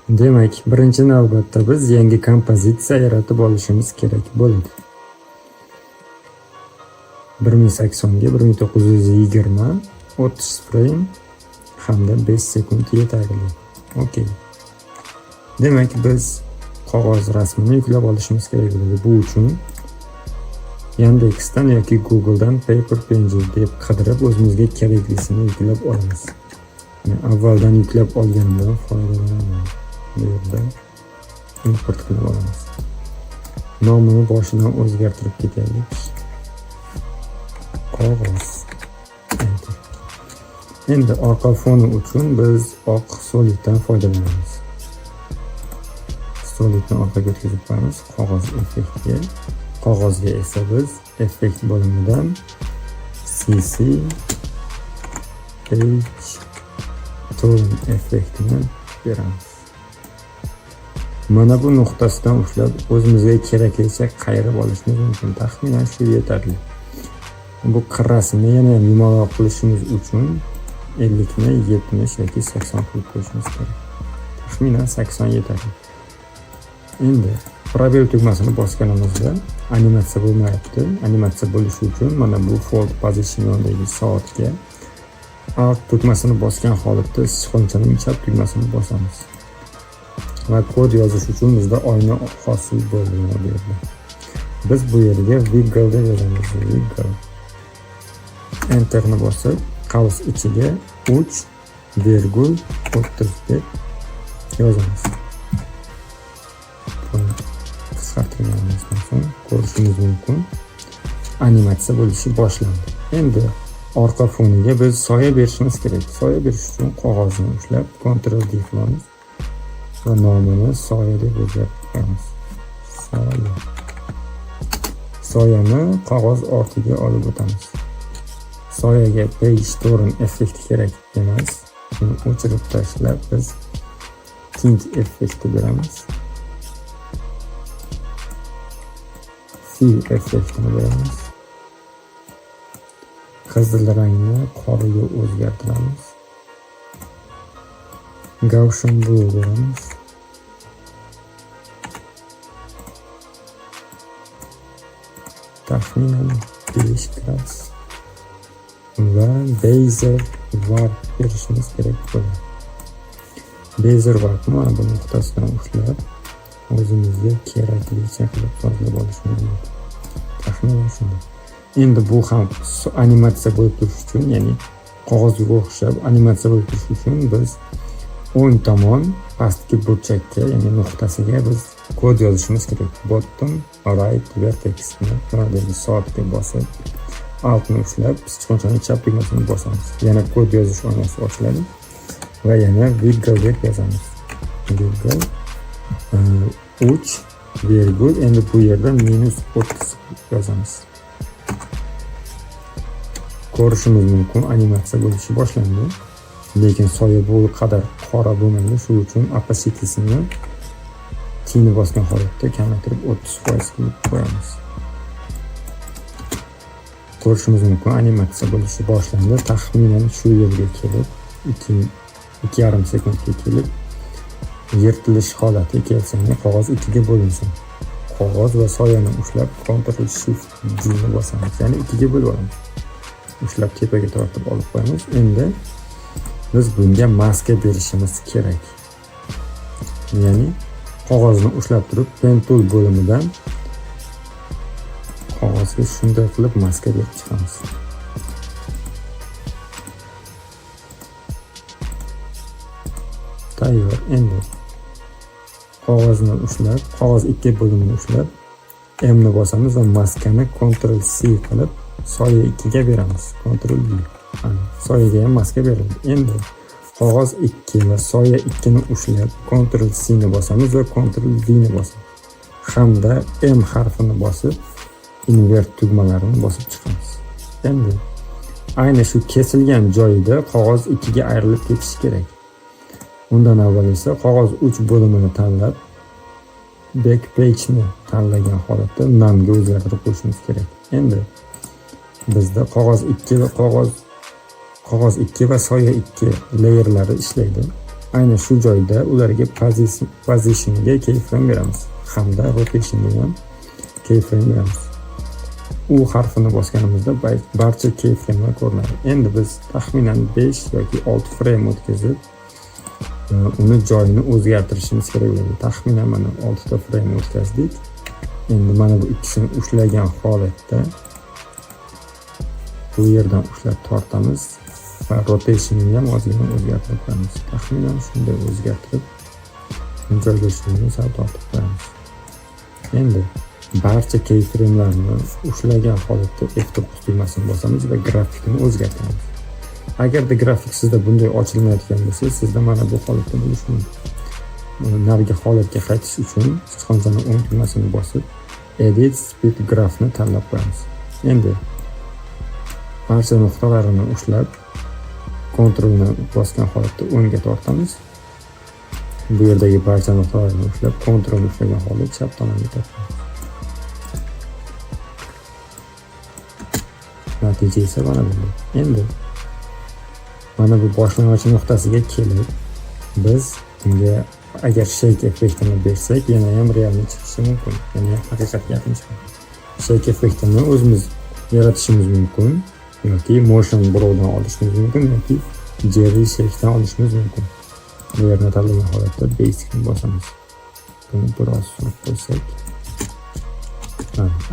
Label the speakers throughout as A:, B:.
A: Demak, birinchi navbatda biz yangi kompozitsiya yaratib olishimiz kerak bo'ladi. 1080 ga 1920, 30 frame hamda 5 sekund yetarli. Okey. Demak, biz qog'oz rasmini yuklab olishimiz kerak bo'ladi. Bu uchun Yandex'dan yoki Google'dan Paper PNG deb qidirib, o'zimizga keraklisini yuklab olamiz. Men avvaldan yuklab olganimdan foydalanaman. Bu yerda import qilib olamiz. Nomini boshidan o'zgartirib ketaylik. Qog'oz. Enter. Endi orqa foni uchun biz oq soliddan foydalanamiz. Solidni orqaga o'tkazib qo'yamiz, qog'oz effektiga. Qog'ozga esa biz effekt bo'limidan CC Page Turn effektini beramiz. Mana bu nuqtasidan ushlab o'zimizga keraklicha qayirib olishimiz mumkin. Taxminan shu yetarli. Bu qirrasini yana ham yumaloq qilishimiz uchun 50 ni 70 yoki 80 qilib qo'yishimiz kerak. Taxminan 80 yetarli. Endi probel tugmasini bosganimizda animatsiya bo'lmayapti. Animatsiya bo'lishi uchun mana bu fold position yonidagi soatga Alt tugmasini bosgan holatda sichqonchaning chap tugmasini bosamiz. Va kod yozish uchun bizda oyna hosil bo'ldi mana bu yerda. Biz bu yerga wiggle deb yozamiz. Wiggle. Enterni bosib, qavs ichiga 3,30 deb yozamiz. Buni qisqartirganimizdan so'ng ko'rishimiz mumkin, animatsiya bo'lishi boshlandi. Endi orqa foniga biz soya berishimiz kerak. Soya berish uchun qog'ozni ushlab Ctrl D qilamiz va nomini soya deb o'zgartirib qo'yamiz. Soya. Soyani qog'oz ortiga olib o'tamiz. Soyaga page turn effekti kerak emas. Buni o'chirib tashlab biz tint effekti beramiz. Fill effektini beramiz. Qizil rangni qoraga o'zgartiramiz. Gaussian blue beramiz. Taxminan 5 gradus va Bezier warp berishimiz kerak bo'ladi. Bezier warpni mana bu nuqtasidan ushlab o'zimizga keraklicha qilib sozlab olishimiz mumkin. Taxminan shunday. Endi bu ham animatsiya bo'lib turishi uchun, ya'ni qog'ozga o'xshab animatsiya bo'lib turishi uchun biz o'ng tomon pastki burchakka, ya'ni nuqtasiga biz kod yozishimiz kerak. Bottom right vertexni yonidagi soatga bosib, Altni ushlab sichqonchaning chap tugmasini bosamiz. Yana kod yozish oynasi ochiladi va yana wiggle deb yozamiz. Wiggle 3 virgul, endi bu yerda -30 yozamiz. Ko'rishimiz mumkin, animatsiya bo'lishi boshlandi. Lekin soya bu qadar qora bo'lmaydi. Shu uchun opacitysini tini bosgan holatda kamaytirib 30% qilib qo'yamiz. Ko'rishimiz mumkin, animatsiya bo'lishi boshlandi. Taxminan shu yerga kelib, 2,5 sekundga kelib yirtilish holati kelsa, ya'ni qog'oz ikkiga bo'linsin. Qog'oz va soyani ushlab Ctrl Shift D ni bosamiz, ya'ni ikkiga bo'lib olamiz. Ushlab tepaga tortib olib qo'yamiz. Endi biz bunga maska berishimiz kerak. Ya'ni qog'ozni ushlab turib Pen Tool bo'limidan qog'ozga shunday qilib maska berib chiqamiz. Tayyor. Endi qog'ozni ushlab, qog'oz ikki bo'limini ushlab M ni bosamiz va maskani Ctrl C qilib soya 2ga beramiz. Ctrl V. Ana, soyaga ham maska berildi. Endi qog'oz 2 va soya 2 ni ushlab Ctrl C ni bosamiz va Ctrl V ni bosamiz. Hamda M harfini bosib invert tugmalarini bosib chiqamiz. Endi ayni shu kesilgan joyida qog'oz 2ga ayrilib ketishi kerak. Undan avval esa qog'oz 3 bo'limini tanlab back page ni tanlagan holatda namga o'zgartirib qo'yishimiz kerak. Endi bizda qog'oz 2 va qog'oz 2 va soya 2 layerlari ishlaydi. Aynan shu joyda ularga positionga keyframe beramiz hamda rotationga ham keyframe beramiz. U harfini bosganimizda barcha keyframelar ko'rinadi. Endi biz taxminan 5 yoki 6 frame o'tkazib, uni joyini o'zgartirishimiz kerak bo'ladi. Taxminan mana 6 ta frame o'tkazdik. Endi mana bu ikkisini ushlagan holatda bu yerdan ushlab tortamiz va rotationni ham ozgina o'zgartirib qo'yamiz. Taxminan shunday o'zgartirib joylashuvini sal tortib qo'yamiz. Endi barcha keyframelarni ushlagan holatda F9 tugmasini bosamiz va grafikni o'zgartiramiz. Agarda grafik sizda bunday ochilmayotgan bo'lsa, sizda mana bu holatda bo'lishi mumkin. Narigi holatga qaytish uchun sichqonchani o'ng tugmasini bosib, Edit Speed Graphni tanlab qo'yamiz. Endi barcha nuqtalarini ushlab, Ctrlni bosgan holatda o'ngga tortamiz. Bu yerdagi barcha nuqtalarni ushlab, Ctrlni ushlagan holda chap tomonga tortamiz. Natija esa mana bunday. Endi mana bu boshlang'ich nuqtasiga kelib, biz bunga agar shake effektini bersak, yana ham realni chiqishi mumkin, yana ham haqiqatga yaqin chiqadi. Shake effektini o'zimiz yaratishimiz mumkin yoki motion blurdan olishimiz mumkin yoki Jerry shake'dan olishimiz mumkin. Bu yerni tanlagan holatda basicni bosamiz. Buni biroz surib qo'ysak,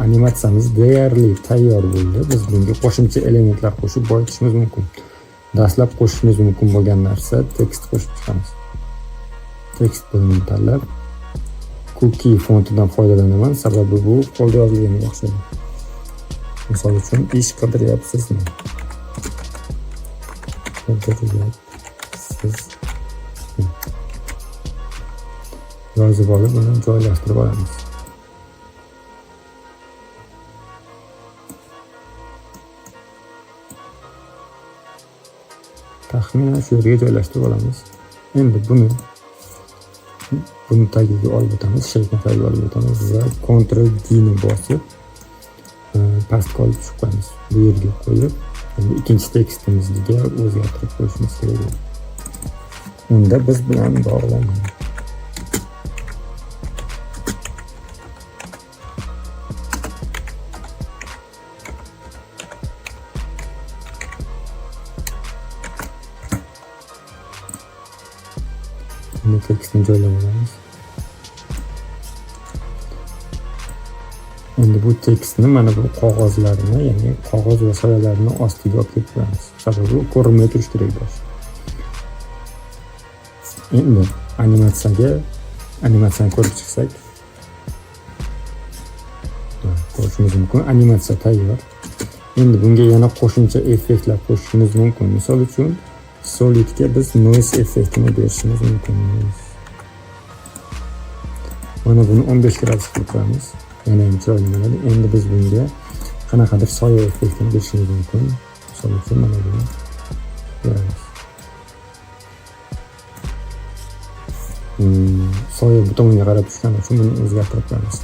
A: animatsiyamiz deyarli tayyor bo'ldi. Biz bunga qo'shimcha elementlar qo'shib boyitishimiz mumkin. Dastlab qo'shishimiz mumkin bo'lgan narsa tekst qo'shib chiqamiz. Tekst bo'limini tanlab cookie fontidan foydalanaman, sababi bu qo'lda yozilganga o'xshaydi. Misol uchun ish qidiryapsizmi? Qidiryapsiz. Yozib olib uni joylashtirib olamiz. Taxminan shu yerga joylashtirib olamiz. Endi buni tagiga olib o'tamiz, shake'ni tagiga olib o'tamiz va Ctrl D ni bosib, pastga olib tushib qo'yamiz. Bu yerga qo'yib, endi ikkinchi tekstimizga o'zgartirib qo'yishimiz kerak bo'ladi. Unda biz bilan bog'lanamiz. Endi tekstni joylab olamiz. Endi bu tekstni mana bu qog'ozlarni, ya'ni qog'oz va soyalarni ostiga olib kelib qo'yamiz. Sababi u ko'rinmay turishi kerak bosh. Endi animatsiyani ko'rib chiqsak, ko'rishimiz mumkin. Animatsiya tayyor. Endi bunga yana qo'shimcha effektlar qo'shishimiz mumkin. Misol uchun solidga biz noise effektini berishimiz mumkin. Mana buni 15 gradus qilib qo'yamiz. Yana ham chiroyli bo'ladi. Endi biz bunga qanaqadir soya effektini berishimiz mumkin. Misol uchun mana buni beramiz. Soya bu tomonga qarab tushgani uchun buni o'zgartirib qo'yamiz.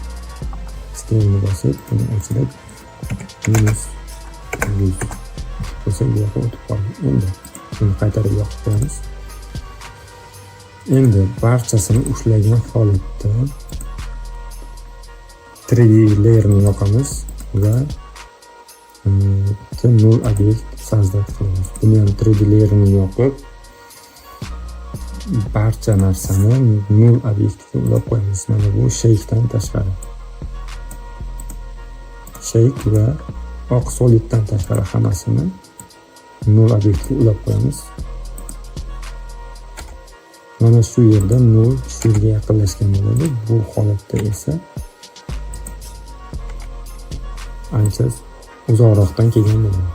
A: Scale'ni bosib, buni o'chirib minus 100 qo'ysak bu yoqqa o'tib qoldi. Endi buni qaytarib yoqib qo'yamiz. Endi barchasini ushlagan holatda 3D layerni yoqamiz va bitta null obyekt создать qilamiz. Buni ham 3D layerni yoqib, barcha narsani null obyektga ulab qo'yamiz. Mana bu shake'dan tashqari. Shake va oq soliddan tashqari hammasini null obyektga ulab qo'yamiz. Mana shu yerda null shu yerga yaqinlashgan bo'ladi. Bu holatda esa ancha uzoqroqdan kelgan bo'ladi.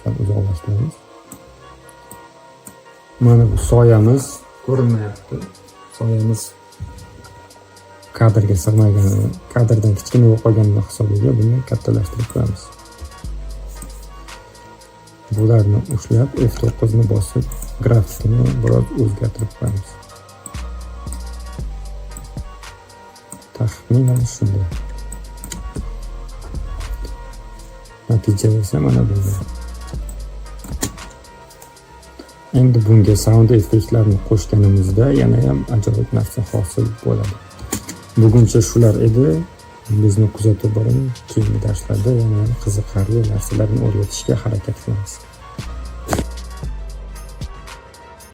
A: Sal uzoqlashtiramiz. Mana bu soyamiz ko'rinmayapti. Soyamiz kadrga sig'magani, kadrdan kichkina bo'lib qolgani hisobiga buni kattalashtirib qo'yamiz. Bularni ushlab F9 ni bosib grafikni biroz o'zgartirib qo'yamiz. Taxminan shunday. Natija esa mana bunday. Endi bunga sound effektlarni qo'shganimizda yanayam ajoyib narsa hosil bo'ladi. Buguncha shular edi. Bizni kuzatib boring. Keyingi darslarda yanayam qiziqarli narsalarni o'rgatishga harakat qilamiz.